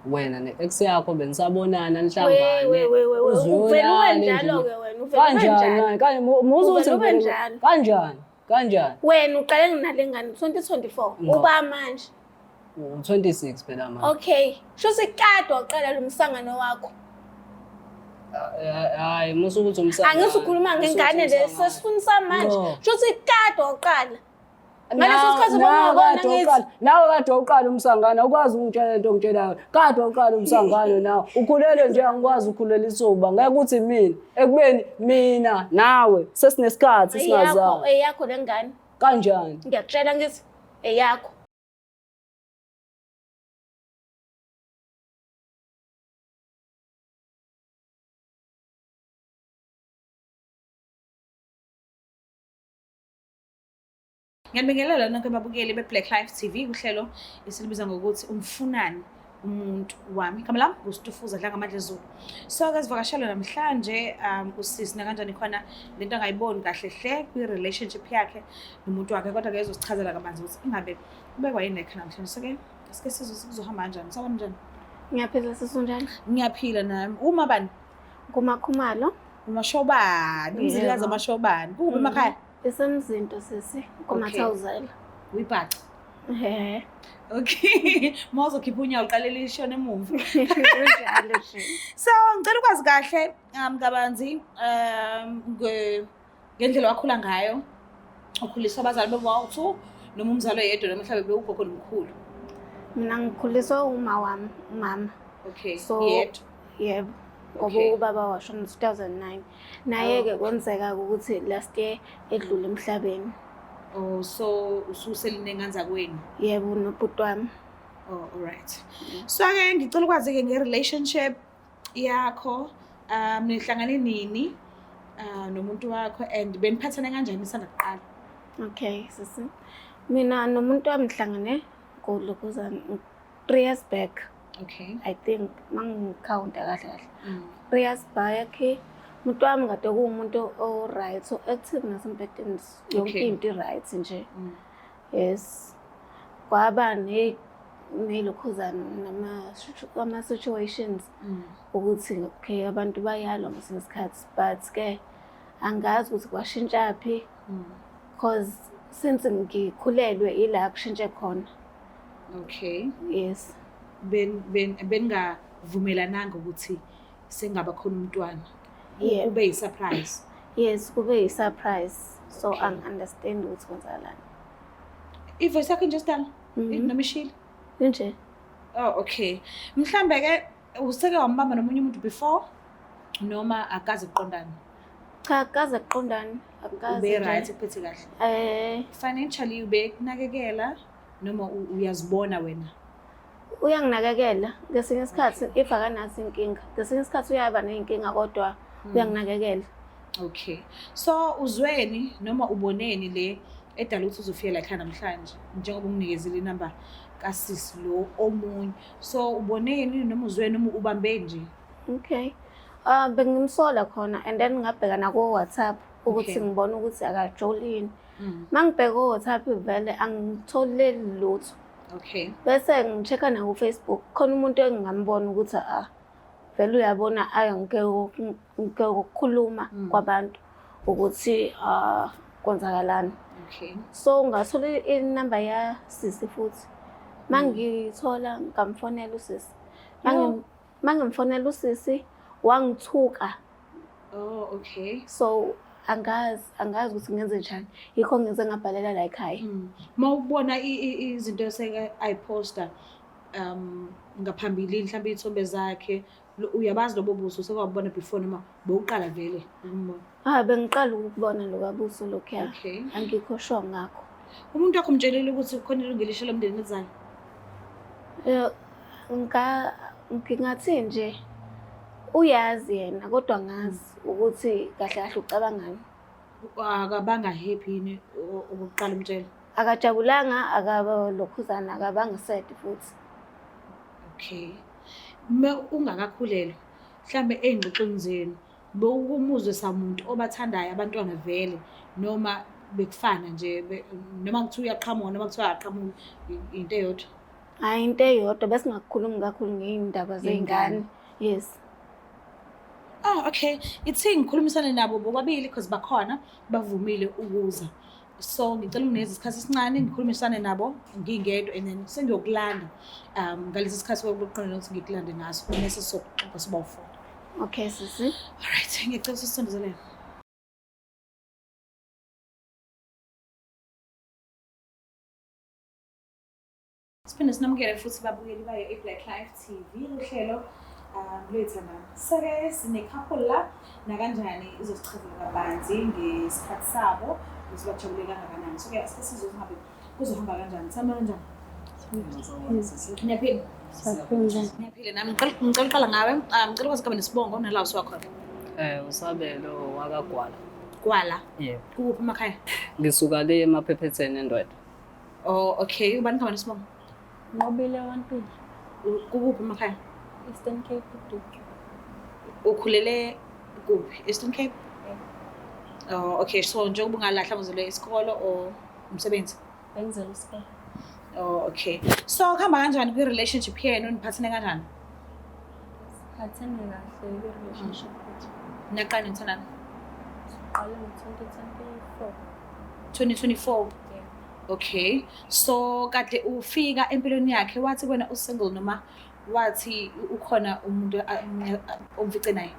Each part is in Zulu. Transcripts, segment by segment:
Wena ne-ex yakho benisabonana We nihlangane. we we we we uvele ube Uzuyolala njalo endlini. ke wena uvele ube Kanjani njalo. manje? Kanje muzu Uvele ukuthi ube ngivele- njalo. Kanjani? Kanjani? Wena uqale nginale ngane 2024 Ngqo. uba manje. U-26 phela manje. Okay. Shuthi kade waqala lo msangano wakho. Hayi, musu ukuthi umsangano. Angithi ukhuluma ngengane le sesifundisa manje. No. Shuthi kade waqala. Ngaleso sikhathi ubungabona ngithi Nawe kade wawuqala umsangano, awukwazi ukungitshela into ongitshelayo. Kade wawuqala umsangano nawe. Ukhulelwe nje angikwazi ukukhulela isuba. Ngeke uthi mina, ekubeni mina nawe sesinesikhathi eyakho singazani. eyakho lengane. Kanjani? Ngiyakutshela ngithi eyakho. Ngiyanibingelela nonke babukeli be-Black Life TV kuhlelo esilibiza ngokuthi umfunani umuntu wami. Igama lami nguStufuza Dlangamandla Zulu. So ke sivakashelwe namhlanje usisi nakanjani khona lento angayiboni kahle hle kwi-relationship yakhe nomuntu wakhe kodwa ke ezosichazela kabanzi ukuthi ingabe ubekwa yini lekha namhlanje. So ke sike sizwe ukuthi kuzohamba kanjani. Sawubona njani? Ngiyaphila sisunjani? Ngiyaphila nami. Uma bani? Kumakhumalo. Umashobani, umzilikazi Yebo. amashobani. Kuphi emakhaya? Isemzinto sisi kumathawuzela. Uyibhaca. Ehhe. Okay. Uma uzokhipha unyawo uqalele ishone emuva. Kunjalo nje. So ngicela ukwazi kahle kabanzi ngendlela wakhula ngayo. Ukhuliswa abazali bebawu-two noma umzali oyedwa noma mhlawumbe bewugogo nomkhulu. Mina ngikhuliswa uma wami, umama. Okay. So Yedwa. yebo. Ngoba Okay. ubaba washona 2009. Naye-ke kwenzeka ukuthi last year edlule emhlabeni. Oh so ususeline kwenu. Yebo nobhuti wami. Oh all right. So ke ngicela ukwazi ke nge-relationship yakho nihlangane nini nomuntu wakho and beniphathane kanjani nisanda kuqala? Okay, sisi. Mina nomuntu wami ngihlangane ngolokuzana 3 years back. Okay. I think mangikhawunta kahle kahle. 3 years back umuntu wami kade kuwumuntu o-right so active nasembhedeni yonke into i-right nje. Yes. Kwaba nelokhuzana nama-situations ukuthi okay abantu bayalwa ngesinye isikhathi but ke angazi ukuthi kwashintshaphi cause since ngikhulelwe ila kushintshe khona. Okay. Yes. Ben ben beningavumelananga ukuthi sengaba khona umntwana. Yeah. Kube yi-surprise. Yes, kube yi-surprise. So Okay. angi-understand ukuthi kwenzakalani. I-voice yakho nje sidala? Mhm. Noma ishile? Nje. Oh okay. Mhlambe ke useke wambamba nomunye umuntu before noma akaze kuqondana? Cha, akaze kuqondana. Akaze. Ube nje. right uphethe kahle. Eh, Financially ube kunakekela noma uyazibona wena? Uyanginakekela ngesinye isikhathi if akanazo inkinga. Ngesinye isikhathi uyaba ney'nkinga kodwa uyanginakekela. Okay. So uzweni noma uboneni le edala ukuthi uzofika la ekhaya namhlanje njengoba unginikezile inamba kasisi lo omunye. So uboneni noma uzweni noma ubambe nje? Okay. Bengimsola khona and then ngabheka nako WhatsApp ukuthi Okay. ngibone ukuthi akajolini. Mangibheka ko WhatsApp vele angitholeli lutho. Okay. Bese ngi-check-a naku Facebook khona umuntu engingambona ukuthi ah vele uyabona ayi ngike ukukhuluma kwabantu ukuthi ah kwenzakalani. Okay. So ngathola inamba ya sisi futhi. Mangithola ngamfonela usisi. Mangimfonela usisi wangithuka. Oh okay. So angazi ukuthi ngenze njani. Yikho ngize ngabhalela la ekhaya. Mawubona izinto eseke ayiposta ngaphambilini mhlawumbe iy'thombe zakhe uyabazi lobo buso sekwabona before noma bowuqala vele ukumbona? Ah, bengiqala ukubona lokabuso lokhuya. Okay. Angikho sure ngakho. Umuntu wakho umtshelile ukuthi khona ilungelo elisha lomndeni elizayo? Ngingathi nje uyazi yena kodwa ngazi ukuthi kahle kahle ucabangani. Akabanga happy yini okokuqala umtshela? Akajabulanga, akabalokhuzana, akabanga sad futhi. Okay. Uma ungakakhulelwa, mhlambe ey'ngxoxweni zenu bewukumuzwe samuntu obathandayo abantwana vele noma bekufana nje noma kuthiwa uyaqhamuka noma kuthiwa akaqhamuki into eyodwa? Hhayi into eyodwa besingakukhulumi kakhulu ngey'ndaba zey'ngane. Yes. Oh okay. Ithi ngikhulumisane nabo bobabili because bakhona bavumile ukuza. So ngicela unginikeze isikhathi esincane ngikhulumisane nabo ngingedwa and then sengiyokulanda ngalesi sikhathi kokuqonda ukuthi ngikulande ngaso mese sokuxoxa sibawu-four. Okay sisi. Alright, ngiyacela ukuthi sisondezelene. Siphinde sinamukele futhi babukeli bayo i-Black Life TV uhlelo lwethandana. Sake sine-couple la nakanjani izosichazela kabanzi ngesikhathi sabo ukuthi bajabule kangakanani. So-ke asike sizwe ukuthi ngabe kuzohamba kanjani. Sihamba kanjani? Niyaphila? Siyaphila. Niyaphila nami. Ngicela uqala ngawe. Ngicela ukwazi igama nesibongo nala usuka khona. Usabelo wakaGwala. Gwala. Yebo. Kukuphi emakhaya? Ngisuka le emaphephetheni eNdwedwe. Oh, okay. Ubani igama nesibongo? Nqobile waNtuli, Kukuphi emakhaya? Eastern Cape, Udutywa. Ukhulele kuphi? Eastern Cape? Oh, okay. So njengoba ungalahla uzele isikolo or umsebenzi? Bengizela isikole. Oh, okay. So kuhamba kanjani kwi-relationship yenu niphathene kanjani? Siphathene kahle kwi-relationship yethu. Niyaqala nithandana? Siqale ngo-2024. 2024. Yeah. Okay. So kade ufika empilweni yakhe wathi wena u-single noma wathi ukhona umuntu omfice naye?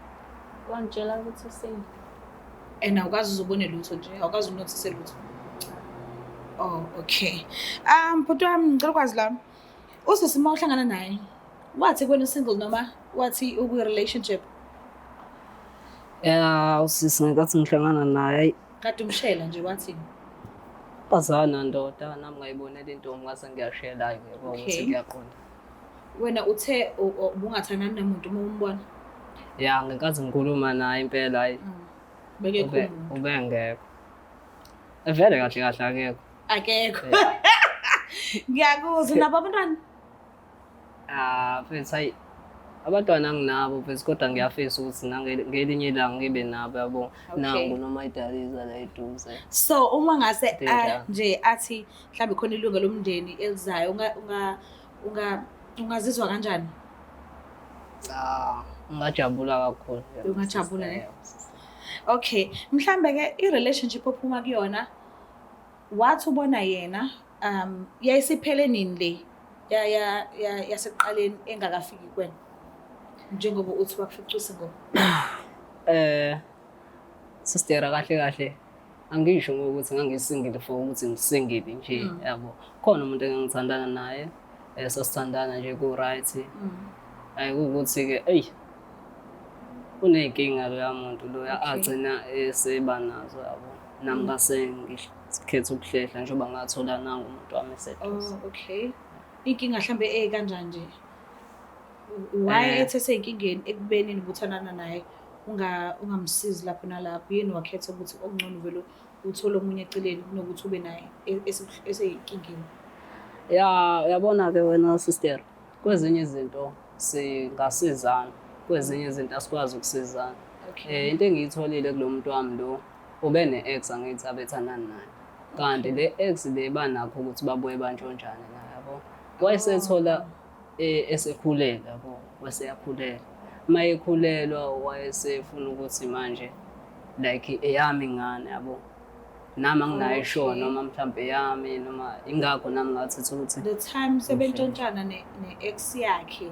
Wangitshela ukuthi u-single. And awukazi uzobone lutho nje, awukazi unothise lutho. Oh, okay. Bhuti wami ngicela ukwazi la. Usisi uma uhlangana naye, wathi kuwena u-single noma wathi ukwi-relationship? Ya, usisi ngenkathi ngihlangana naye, ayi Kade umshela nje wathi. bazana ndoda, nami ngayibonela intombi ngase ngiyashela-ke yabo ukuthi kuyaqonda. Wena uthe ubungathandani namuntu uma umbona? Ya, ngenkathi ngikhuluma naye impela hayi Bekekho umuntu. Ubengekho. Vele kahle kahle akekho. Akekho. Ngiyakuzwa nabo abantwana. Ah, mfethu hayi abantwana anginabo mfethu kodwa ngiyafisa ukuthi ngelinye ilanga ngibe nabo yabo. Nangu noma idaliza la eduze. So uma ngase Into nje athi mhlawumbe khona ilunga lomndeni elizayo ungazizwa kanjani? Ah, ngingajabula kakhulu. Ungajabula, ne? Okay, mhlambe ke i-relationship ophuma kuyona wathi ubona yena yayisiphele nini le ya yasekuqaleni engakafiki kuwena njengoba uthi wakufica ngoba Sister kahle kahle angisho ngokuthi ngangisingile for ukuthi ngisingile nje yabo. Khona umuntu engangithandana naye, sasithandana nje ku right. Ayi ukuthi ke ey uneyinkinga loya muntu loya agcina eseba nazo yabo. Nami ngase ngikhetha ukuhlehla njengoba ngathola nangu umuntu wami eseduze. Oh, okay. Inkinga mhlambe ekanjani nje? Why ethe seyinkingeni ekubeni nibuthanana naye ungamsizi lapho nalapho, yini wakhetha ukuthi okungcono vele uthole omunye eceleni kunokuthi ube naye eseyinkingeni? Ya, uyabona ke wena sister, kwezinye izinto singasizana, kwezinye izinto asikwazi ukusizana. Into engiyitholile kulo muntu wami lo ube ne-ex angithi abethandana naye. Kanti le ex le banakho ukuthi babuye bantshontshane naye yabo. Wayesethola esekhulelwe yabo, waseyakhulelwa. Uma ekhulelwa wayesefuna ukuthi manje like eyami ingane yabo. Nami anginayo sure noma mhlambe eyami noma ingakho nami ngathetha ukuthi the time sebentshontshana ne-ex yakhe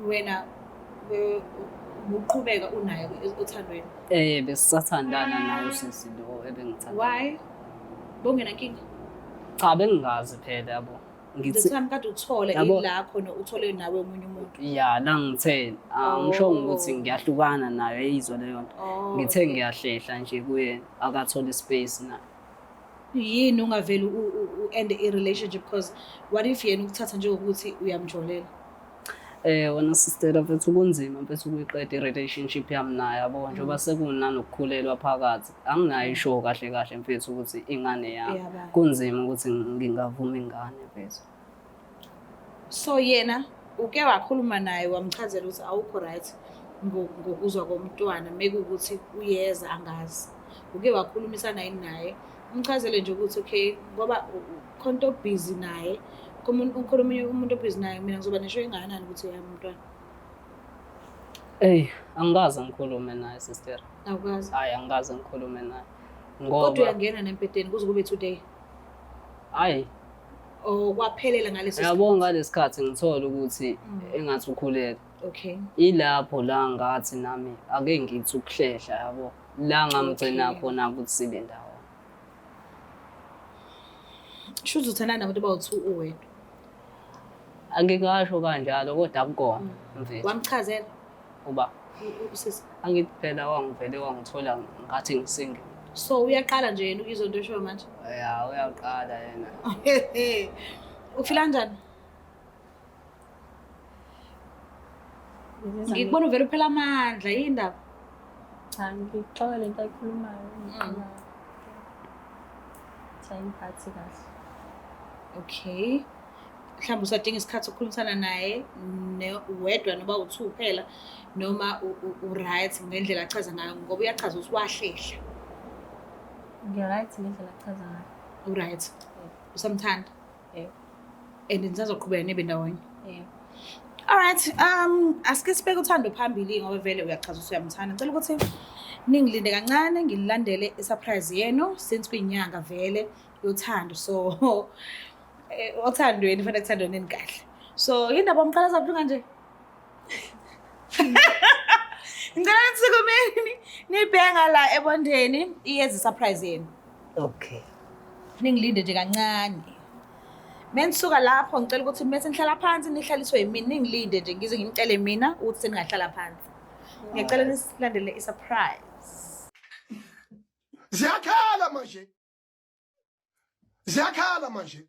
wena uqhubeka unaye othandweni? Besisathandana naye usisi lo ebengithanda. Why? Bongenankinga? Cha, bengingazi phela yabo. The time kade uthole ila khona uthole nawe omunye umuntu. Ya, la ngithe angisho ukuthi ngiyahlukana nayo eyizwa leyo nto. Ngithe ngiyahlehla nje kuye akathola space naye. Yini ungaveli u-end i-relationship because what if yena ukuthatha njengokuthi uyamjolela? Wena sister mfethu kunzima mfethu ukuyiqeda i-relationship yami naye yabo njengoba sekunanokukhulelwa phakathi. Anginayo ishow kahle kahle mfethu ukuthi ingane yami. Kunzima ukuthi ngingavuma ingane mfethu. So yena uke wakhuluma naye wamchazela ukuthi awukho right ngokuzwa komntwana mekuwukuthi uyeza angazi. Uke wakhulumisana yini naye? Umchazele nje ukuthi okay ngoba khonto busy naye Kumuntu ukhona omunye umuntu obhizi naye mina ngizoba nesho engakanani ukuthi uyami umntwana. Eyi, angikaze ngikhulume naye sister. Awukazi. Hayi, angikaze ngikhulume naye. Kodwa Ngoba uyangena nempedeni kuze kube today. hayi, Or kwaphelela ngaleso yabo ngalesikhathi ngithola ukuthi Mm. engathi ukhulelwe. Okay. Ilapho la ngathi nami ake ngithi ukuhlehla yabo. La ngamgcina Okay. khona ukuthi sibe ndawonye. Shuthi uthandana nabantu abawu-two uwedwa. Angingasho kanjalo kodwa akukona mfethu. Wamchazela Uba usisi. angithi phela wangivele wangithola ngathi ngisingle. So uyaqala nje yena ukuzwa into eshoyo manje. Ya, uyaqala yena. Ufila kanjani? Ngizizwa Ngikubona uvele uphela amandla yini indaba? Cha, ngixoka lento ayikhulumayo. Ngixoka. Cha, ingiphathi kahle. Okay. Mhlawumbe usadinga isikhathi sokukhulumisana naye wedwa noba u-two kuphela noma u-right ngendlela achaza ngayo ngoba uyachaza ukuthi wahlehla. Ngi-right ngendlela achaza ngayo. U-right. Usamthanda. Yebo. And nisazoqhubeka nibe ndawonye. Yebo. Alright, asike sibeke uthando phambili ngoba vele uyachaza ukuthi uyamthanda. Ngicela ukuthi ningilinde kancane ngilandele i-surprise yenu since kuyinyanga vele yothando. So othandweni fanele kuthandweni kahle. So indaba omqala zabuhlungu kanje. Ngicela nisukumeni nibheka la ebondeni iyeza i-surprise yenu. Okay. Ningilinde nje kancane. Menisuka lapho ngicela ukuthi mese nihlala phansi nihlaliswe yimina ningilinde nje ngize ngimtshele mina ukuthi seningahlala phansi. Ngiyacela nisilandele i-surprise. Ziyakhala manje. Ziyakhala manje.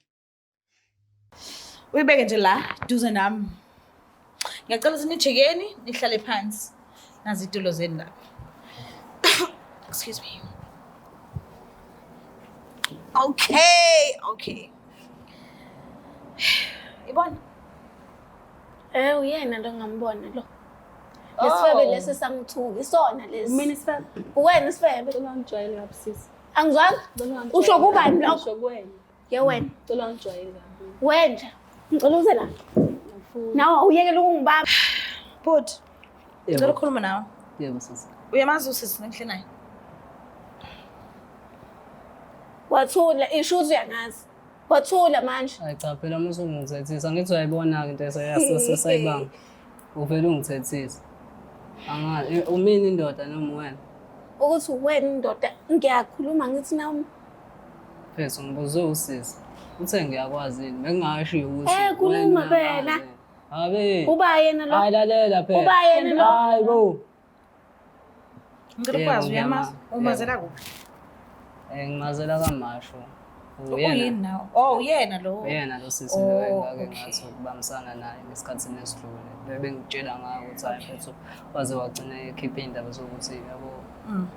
Uyibeke nje la duze nami. Ngiyacela ukuthi nijikeni nihlale phansi. Nazi itulo zenu lapha. Excuse me. Okay, okay. Ibona? Uyena lo ngambona lo. Lesifebe lesi sangithuka, isona lesi. Mina isifebe. Uwena isifebe. Cela ungijwayele kabi sisi. Angizwanga? Cela ungangijwayeli Usho kubani kabi. lokho? Usho kuwena. Ye wena. Cela ungangijwayeli kabi. Wenja. Ngicela uze la. Angifuni. Nawe uyekele ukungibamba. Bhuti, ngicela Yebo. ukukhuluma nawe. Yebo sisi. Uyamazi usisi engihleli naye? Wathula, isho ukuthi uyangazi. Wathula manje. Hayi cha phela uma usungithethisa ngithi uyayibona-ke into esayibanga. Uvele ungithethisa. Angazi, umini indoda noma wena? Ukuthi wena indoda ngiyakhuluma ngithi nami. Mfethu ngibuze usisi. Uthe ngiyakwazi yini? Bengingasho ukuthi Khuluma wena phela. uyangazi. Habe. Uba yena lo. Hayi lalela phela. Uba yena lo. Hayi bo. Ngicela Yebo, ukwazi uyamazi? ngiyamazi. Umazela kuphi? Ngimazela kaMashu. Uyini nawe? Oh, uyena lo. Uyena lo sisi Oh, lo engake okay. ngathi ukubambisana naye ngesikhathini esidlule. Bebengitshela ngayo ukuthi hayi mfethu waze wagcina ekhipha iy'ndaba zokuthi yabo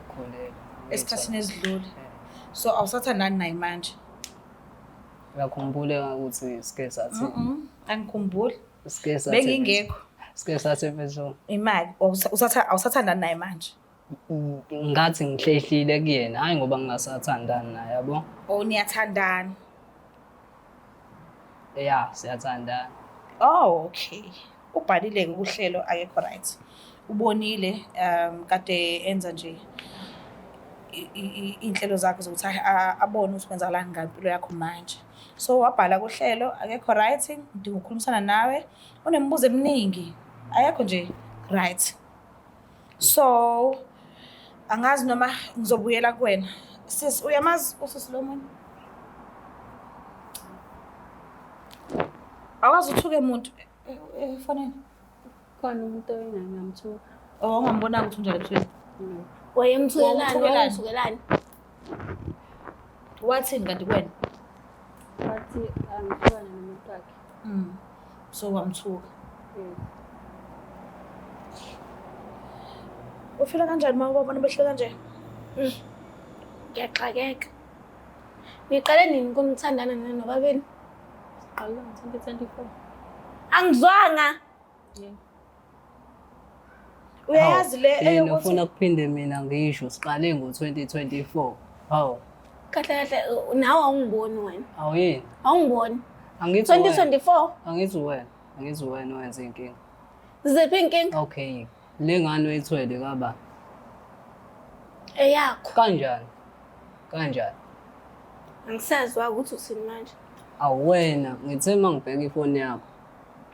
khulelwe. Esikhathini esidlule. So awusathandani naye manje? Uyakhumbula ukuthi sike sathi Angikhumbuli. sike sathi Bengingekho. sike sathi mfethu Imali awusathandani naye manje. ngathi ngihlehlile kuyena hayi ngoba ngingasathandani naye yabo. Oh, niyathandana. Ya, siyathandana. Oh, okay. Ubhalile-ke kuhlelo akekho right. Ubonile kade enza nje iy'nhlelo zakhe zokuthi abone ukuthi kwenzakalani ngempilo yakho manje. So wabhala kuhlelo akekho right, ngidinga ukukhulumisana nawe. Unemibuzo eminingi, akekho nje right. So angazi noma ngizobuyela kuwena. Sis, uyamazi usisi lo munye? Awazi uthuke muntu efonini? Khona umuntu engangamthuka. Oh, ungambonanga ukuthi unjani ebusweni. Wayemthukelani, Wawumthukelani? wayemthukelani. Wathini kanti kuwena? Wathi angihlukane nomuntu wakhe. So wamthuka. Yebo. Ufila kanjani uma ubabona behle kanje? Ngiyaxakeka. Niqale nini kumthandana nina nobabili? Siqale ngo-2024. Angizwanga. Yebo. Uyayazi le Yena eyokuthi ufuna kuphinde mina ngisho siqale ngo-2024. Hawu, Kahle kahle nawe awungiboni wena. awuyini? Awungiboni. Angithi wena. 2024. Angithi wena. Angithi wena owenza inkinga. Ziphi inkinga? Okay. Le ngane oyithwele kabani? Eyakho. Kanjani? Kanjani? Angisazwa ukuthi uthini manje. Awuwena, ngithe uma ngibheka ifoni yakho.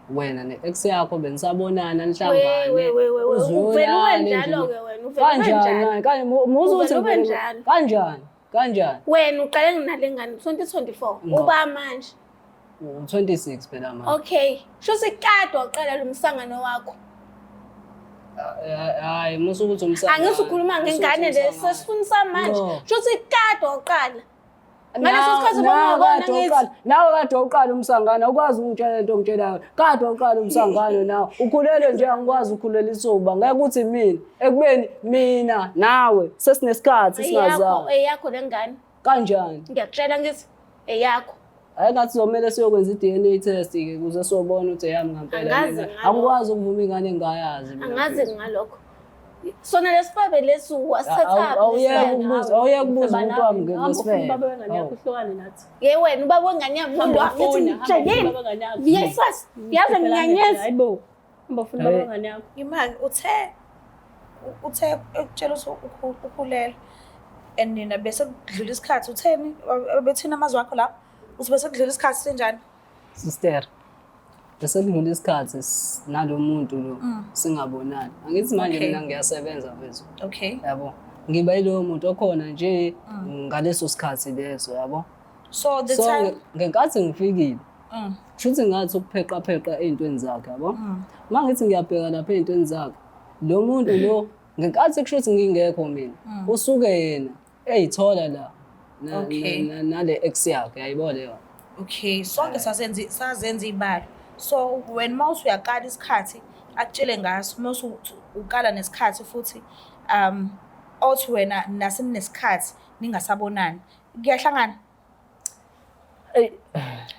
Wena ne-ex yakho benisabonana nihlangane. We we we we uvele uzwelane nje. wenjalo-ke wena uvele Kanjani? wenjalo. Kanje muzu ukuthi Uvele ube ngivele- njalo. Kanjani? Kanjani? Wena uqale nginale ngane 2024 Ngo. uba manje. U-26 phela manje. Okay. Shuthi kade waqala lo msangano wakho. Hayi, musu ukuthi umsangano. Angithi ukhuluma ngengane Musu le ukuthi umsangano. sesifundisa manje. No. Shuthi kade waqala. Ngaleso sikhathi Nawe ubona kade ngithi uqala- nawe kade uqala umsangano awukwazi ukungitshela into ongitshelayo kade uqala umsangano nawe ukhulelwe nje angikwazi ukukhulela isuba ngeke uthi mina ekubeni mina nawe sesinesikhathi eyakho singazani eyakho lengane. kanjani Ngiyakutshela ngithi eyakho. Hayi ngathi sizomele siyokwenza i-DNA test-ke ukuze sobona ukuthi eyami ngampela Angazi yini. ngalokho. Angikwazi ukuvuma ingane engingayazi mina. Angazi ngalokho. Sona lesifebe lesi wasithathaphi? Awuyeke ukubuza, awuyeke ukubuza umuntu wami Hamba ufuna ngesifebe. ubaba wengane yakho uhlukane nathi. Ye wena ubaba wengane yami Hamba lo angithi ufuna, hamba ufuna ngitshelile. ubaba wengane yakho. Yes, yaze ngiyanyeza. Hayibo. Hamba ufuna ubaba Hey. wengane yakho. Imali uthe ekutshela ukuthi ukhulelwe and nina bese kudlula isikhathi utheni bethini amazwi akho lapho uthi bese kudlula isikhathi sinjani? Sister, bese kudlula isikhathi nalo muntu lo singabonani. Angithi manje Okay. mina ngiyasebenza mfethu. Okay. Yabo. Ngiba yiloyo muntu okhona nje ngaleso sikhathi leso, yabo. So the So time ngenkathi ngifikile kushuthi ngathi ukupheqa pheqa ey'ntweni zakhe yabo. Uma ngithi ngiyabheka lapha ey'ntweni zakhe, lo muntu lo ngenkathi kushuthi ngingekho mina, usuke yena eyithola la Okay. nale ex yakhe, yayibona leyo. Okay, sonke sazenza ibalo. So when mawuthi uyaqala isikhathi akutshele ngaso, mawuthi uqala nesikhathi futhi othi wena naseninesikhathi ningasabonani. Kuyahlangana.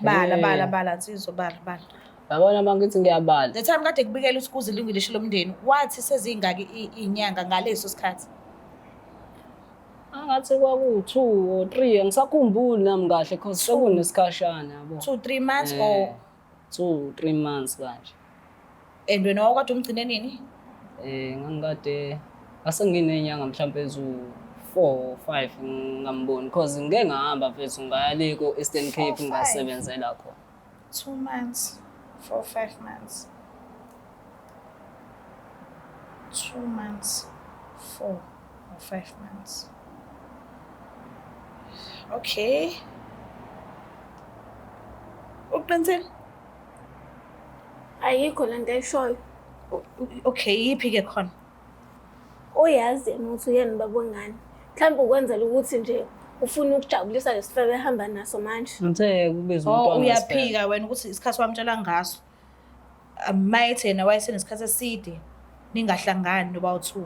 Bala bala bala nsizwa bala bala. Yabona uma ngithi ngiyabala. The time kade kubikela ukuthi kuze ilungile lomndeni, wathi sezingaki inyanga ngaleso sikhathi? Angathi kwaku-2 or 3 angisakhumbuli nami kahle cause sekunesikhashana yabo. 2 3 months or 2 3 months kanje. And wena wawukade umgcine nini? Ngangikade ngase nginenyanga mhlawumbe ezu 4 or 5 ngingamboni cause ngike ngahamba mfethu ngaya le ko Eastern Cape 4, ngasebenzela khona. 2 months, 4 5 months. 2 months, 4 or 5 months. Okay. Uqinisile? Ayikho lento ayishoyo. Okay, yiphi ke khona? Uyazi yena ukuthi uyena ubaba wengane. Mhlawumbe ukwenzela ukuthi nje ufuna ukujabulisa lesifebe ehamba naso manje. Ngithe kubiza umuntu Oh, wami ngesifebe. uyaphika wena ukuthi isikhathi wamtshela ngaso. Mayethi yena wayesenesikhathi eside ningahlangani noba u2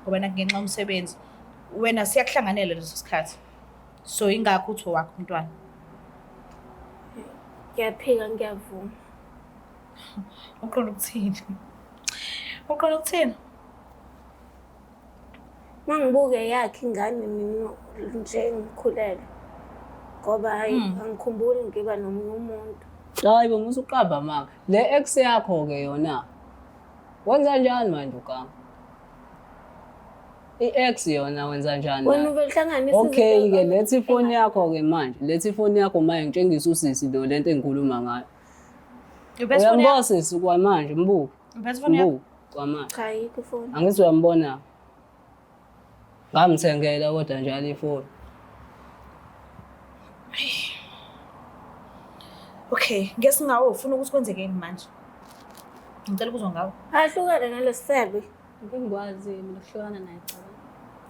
ngoba nakungenxa yomsebenzi. Wena siyakuhlanganela leso sikhathi. So ingakho uthi owakho umntwana. Ngiyaphika ngiyavuma. Uqonda ukuthini? Uqonda ukuthini? Mangibuke yakhe ingane mina nje ngikhulelwe. Ngoba hayi angikhumbuli ngiba nomunye umuntu. Hayi bo musu uqamba manga. Le ex yakho ke yona. Wenza njani manje ugama? I-ex yona wenza njani? Wena nayo? uvele uhlanganise Okay izinto ke lethi ifoni yakho ke manje. Lethi ifoni yakho manje ngitshengisa usisi lo lento engikhuluma ngayo. Uphethe ifoni yakho? Uyambona sisi kwamanje mbuke. Uphethe ifoni yakho? Mbuke kwamanje. Cha ayikho ifoni. Angithi uyambona. Ngamthengela kodwa njalo ifoni. Okay, ngesingawe ufuna ukuthi kwenzekeni manje? Ngicela ukuzwa ngawe. Ahlukane nalesifebe. Ngeke ngikwazi mina ukuhlukana naye cha.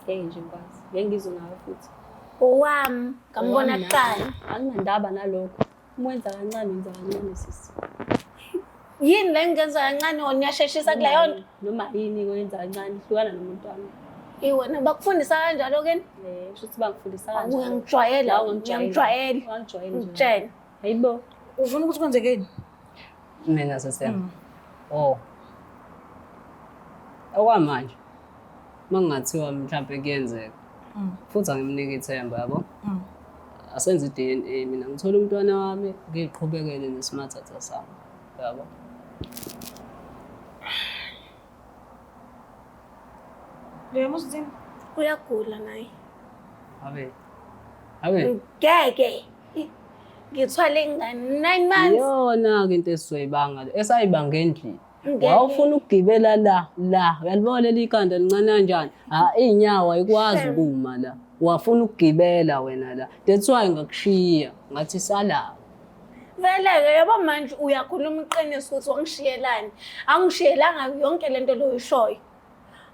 Ngeke nje ngikwazi. Ngeke ngizwe ngawe futhi. Owami ngambona Owami kuqala. nami. Anginandaba nalokho. Uma wenza kancane wenza kancane sisi. Yini le ngenza kancane wona uyasheshisa kuleyo nto? Noma yini wenza kancane hlukana nomuntu wami. Iwena bakufundisa kanjalo kini? Kusho ukuthi bangifundisa kanjalo. Uyangijwayela, La ungangijwayela. uyangijwayela. Ungangijwayela nje. Ngitshela. Hayibo. Ufuna ukuthi kwenzekeni? Mina sesem. Oh. Okwamanje mangingathiwa mhlawumbe kuyenzeka. Futhi angimniki ithemba yabo. Asenze i-DNA mina ngithole umntwana wami ngiqhubekele nesimathatha sami. Yabo. Uyamuzwa uthini? Uyagula naye. Abe. Abe. Ngeke. Ngithwale ingane 9 months. Iyona-ke into esizoyibanga le esayibanga endlini. Ngeke. Wawufuna ukugibela la la uyalibona leli khanda lincane kanjani? Ha iy'nyawo ayikwazi Shame. ukuma la. Wafuna ukugibela wena la. That's why ngakushiya ngathi sala. Vele-ke yabo manje uyakhuluma iqiniso ukuthi wangishiyelani. Angishiyelanga yonke lento lo oyishoyo.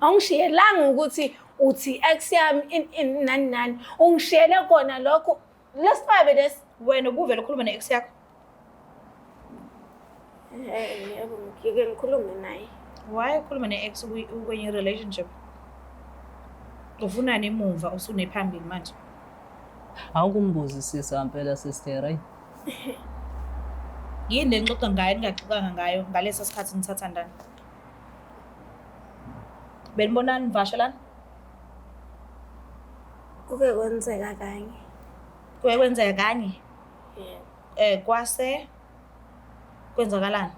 Awungishiyelanga ukuthi uthi ex yami in in nani nani. Ungishiyele kona lokho. Lesifabe lesi. Wena ubuvele ukhuluma ne-ex yakho? Eh yebo ngike ngikhulume naye. Why ukhuluma ne-ex ukwenye relationship? Ufunani emuva usunephambili manje? Awukumbuzisisa mpela sister ayi. Yini le nixoxa ngayo ningaxoxanga ngayo ngaleso sikhathi nisathandana? Benibonani nivashelana? Kuke kwenzeka kanye. Kuke kwenzeka kanye? Yebo. Eh kwase kwenzakalani?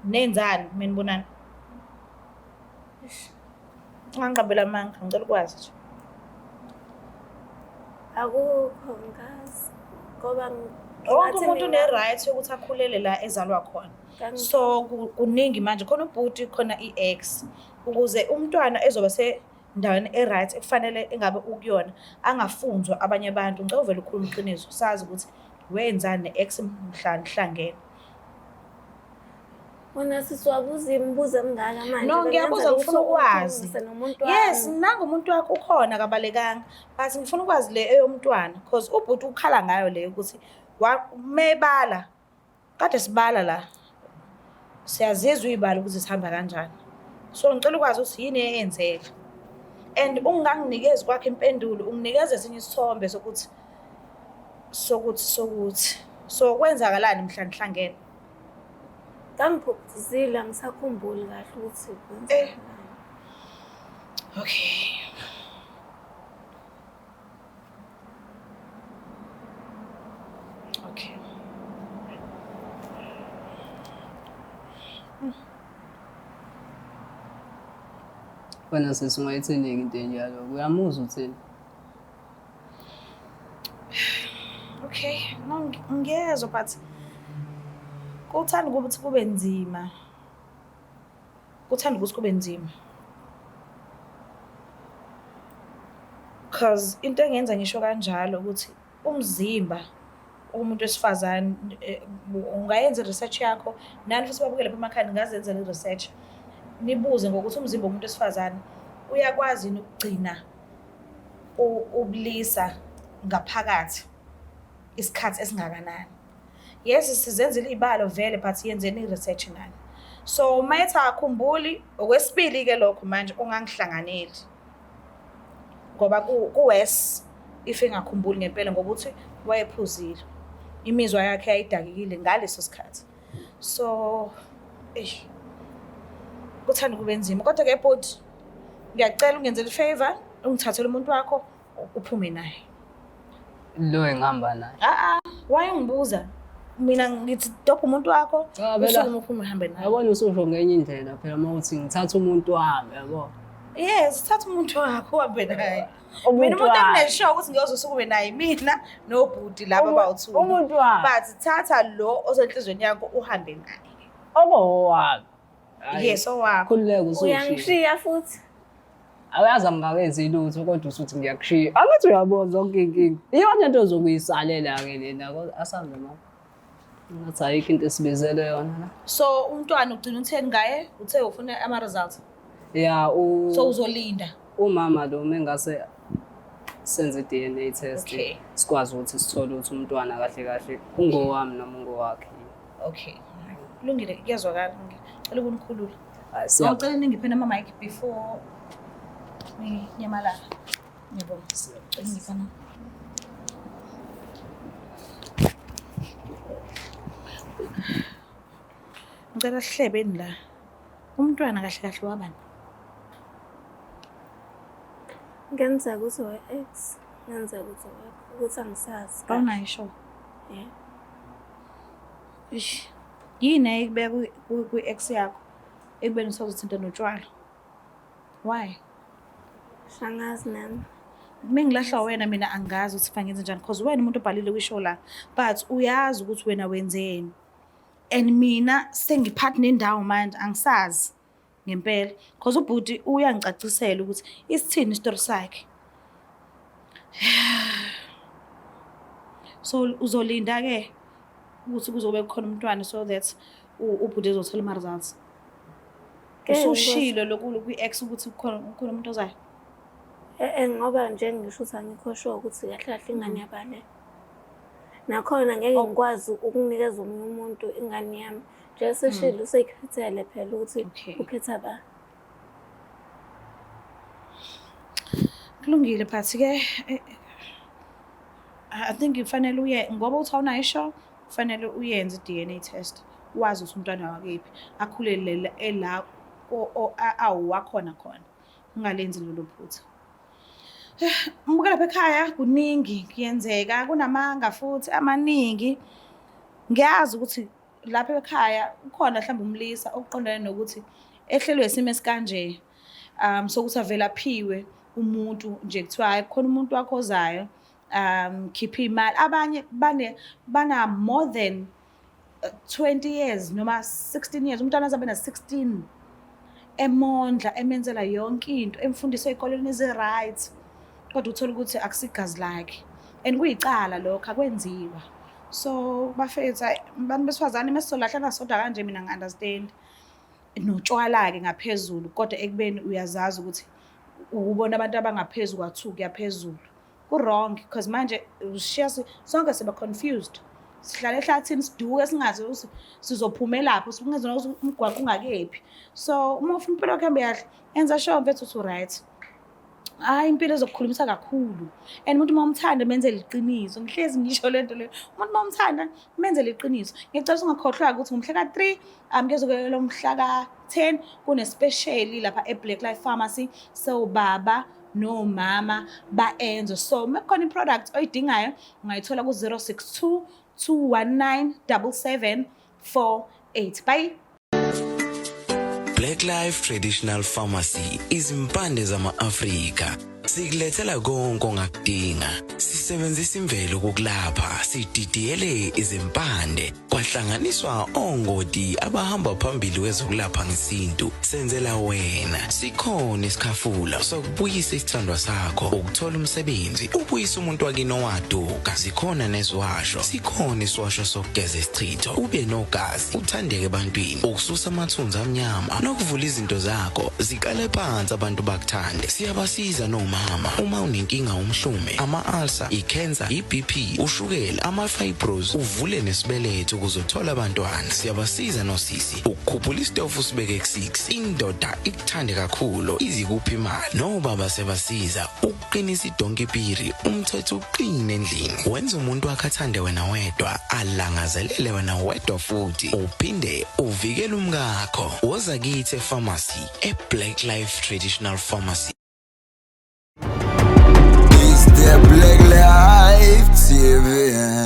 Nenzani menibonana? Ungangiqambeli amanga, ngicela ukwazi nje. Akukho ngazi ngoba Wonke umuntu une-right yokuthi akhulele la ezalwa khona. So kuningi manje khona ubhuti khona i-ex ukuze umntwana ezoba sendaweni e-right ekufanele engabe ukuyona angafunzwa abanye abantu. Ngicela uvele ukhulume iqiniso sazi ukuthi wenzani ne-ex mhla nihlangene. Wena sisi wabuza imibuzo emingaka manje. No, ngiyabuza ngifuna ukwazi. Nomuntu Yes, wami. nangu umuntu wakho ukhona akabalekanga. But ngifuna ukwazi le eyomntwana because ubhuti ukhala ngayo le ukuthi mebala kade sibala la. Siyazizwa izibalo ukuthi sihamba kanjani. So ngicela ukwazi ukuthi yini eyenzeka. And unganginikezi kwakhe impendulo, unginikeza esinye isithombe sokuthi sokuthi sokuthi. So kwenzakalani mhla nihlangene? Ngangiphuphuzile angisakhumbuli kahle ukuthi Eh. kwenzakalani. Okay. Okay. Wena sisi ungayithini-ke into enjalo? Uyamuzwa uthini? Okay, no ngiyezwa but kuthanda ukuthi kube nzima. Kuthanda ukuthi kube nzima. Cause into engenza ngisho kanjalo ukuthi umzimba umuntu wesifazane ungayenza i-research yakho nani futhi babukele lapha emakhaya ningazenzela i-research nibuze ngokuthi umzimba womuntu wesifazane uyakwazi yini ukugcina ubulisa ngaphakathi isikhathi esingakanani. Yes, sizenzile iy'balo vele but yenzeni i-research nani. So uma ethi akakhumbuli, okwesibili-ke lokho manje ungangihlanganeli. Ngoba ku-worse if engakhumbuli ngempela ngoba uthi wayephuzile. Imizwa yakhe yayidakekile ngaleso sikhathi. So, eish, kuthanda kube nzima. Kodwa-ke bhuti, ngiyacela ungenzele i-favour, ungithathele umuntu wakho uphume naye. Lo engihamba naye. A-a, why ungibuza? Mina ngithi dobha umuntu wakho, Cha, phela- usukume uphume uhambe naye. Yabona ususho ngenye indlela phela uma uthi ngithatha umuntu wami yabo. Yes, thatha umuntu wakho uhambe naye. Umuntu Mina umuntu wami. enginesure ukuthi ngiyoze usukume naye mina nobhuti laba bawu-two. Umuntu wami. But thatha lo osenhlizweni yakho uhambe naye. Okowami. Hhayi, Yes, owakho. Khululeka usushiya. Uyangishiya futhi. Awuyazi angingakenzi lutho kodwa usuthi ngiyakushiya. Angithi uyabona zonke iy'nkinga. Iyona into ozokuyisalela-ke lena kodwa asambe mama. Ngathi ayikho into esibizele yona la. So umntwana ugcina utheni ngaye? Uthe ufuna ama-results. Ya u So uzolinda. umama lo mengase senze i-DNA test Okay. sikwazi ukuthi sithole ukuthi umntwana kahle kahle ungowami noma ungowakhe. Okay. Kulungile, kuyazwakala. Ngicela ukunikhulula. Hayi, siya- Ngicela ningiphe nama-mic before ninyamalala. Ngiyabonga. Ngicela ningiphe na. Ngicela sihlebeni la. Umntwana kahle kahle wabani? Ngenzeka ukuthi we-ex. Ngenzeka ukuthi awekho, ukuthi angisazi kahle. Awunayo sure. Yeah. Eish. Yini ayikubeka kwi-ex yakho ekubeni usazothinta notshwala? Why? Angazi nami. Mengilahlwa wena mina angazi ukuthi fanele ngenze njani because wena umuntu obhalile kwishow la, but uyazi ukuthi wena wenzeni. And mina sengiphathi nendawo manje, angisazi ngempela because ubhuti uyangicacisela ukuthi isithini isitori sakhe. So uzolinda ke ukuthi kuzobe kukhona umntwana so that ubhuti ezothola ama-results. Usushilo lokhu kwi-ex ukuthi kukhona umuntu ozayo? Eh ngoba nje ngisho ukuthi angikho sure ukuthi kahle kahle ingane yabani. Nakhona ngeke ngikwazi ukunikeza omunye umuntu ingane yami. Nje seshilo useyikhethele phela ukuthi ukhetha ba. Kulungile, but ke I think kufanele uye, ngoba uthi awunayo isho, kufanele uyenze i-DNA test, wazi ukuthi umntwana wakephi, akhulele ela awuwakhona khona, ungalenzi lelo phutha. Mbuka lapha ekhaya kuningi kuyenzeka, kunamanga futhi amaningi. Ngiyazi ukuthi lapha ekhaya ukhona mhlawumbe umlisa okuqondene nokuthi ehlelwe isimo esikanje, sokuthi avele aphiwe umuntu nje, kuthiwa hayi, kukhona umuntu wakho ozayo, khipha imali. Abanye bana more than 20 years noma 16 years, umntwana azabe na-16, emondla, emenzela yonke into, emfundisa ey'koleni ezi-right, kodwa uthole ukuthi akusigazi lakhe, and kuyicala lokho, akwenziwa. So bafethu, hayi, bantu besifazane, mesizolahlana sodwa kanje, mina ngi-understand notshwala-ke ngaphezulu, kodwa ekubeni uyazazi ukuthi ukubona abantu abangaphezu kwa-2 kuyaphezulu ku-wrong, because manje ushiya sonke siba confused, sihlala ehlathini, siduke, singazi ukuthi sizophumelaphi, kungezona ukuthi umgwaqo ungakephi. So uma ufuna impilo yakho ihambe kahle, enza sure mfethu ukuthi u-right. Hhayi, impilo ezokukhulumisa kakhulu, and umuntu uma umthanda menzele iqiniso. Ngihlezi ngisho le nto leyo, umuntu uma umthanda menzele iqiniso. Ngiyacela ungakhohlwa ukuthi ngomhla ka-3 kuyozokelela umhla ka-10 kune-special lapha e-Black Life Pharmacy, so baba nomama ba-enzo. So uma kukhona i-product oyidingayo, ungayithola ku-062 219 7748. Bye. Black Life Traditional Pharmacy, izimpande zama-Afrika. Sikulethela konke ongakudinga. Sisebenzisa imvelo ukukulapha, sididiyele izimpande, kwahlanganiswa ongoti abahamba phambili kwezokulapha ngesintu. Senzela wena. Sikhona isikhafula sokubuyisa isithandwa sakho, ukuthola umsebenzi, ubuyisa umuntu wakini owaduka. Zikhona neziwasho. Sikhona isiwasho sokugeza isichitho, ube nogazi, uthandeke ebantwini, ukususa amathunzi amnyama nokuvula izinto zakho ziqale phansi, abantu bakuthande. Siyabasiza nomama uma unenkinga, umhlume, ama-ulcer, i-cancer, i-BP, ushukela, ama-fibros, uvule nesibeletho ukuze uthole abantwana. Siyabasiza nosisi ukukhuphula isitofu, usibeke ku-6, indoda ikuthande kakhulu, izikuphi imali. Nobaba siyabasiza ukuqinisa idonki piri, umthetho uqine endlini, wenza umuntu wakhe athande wena wedwa, alangazelele wena wedwa, futhi uphinde uvikele umkakho. Woza kithi e-pharmacy, e-Black Life Traditional Pharmacy. It's the Black Life TV.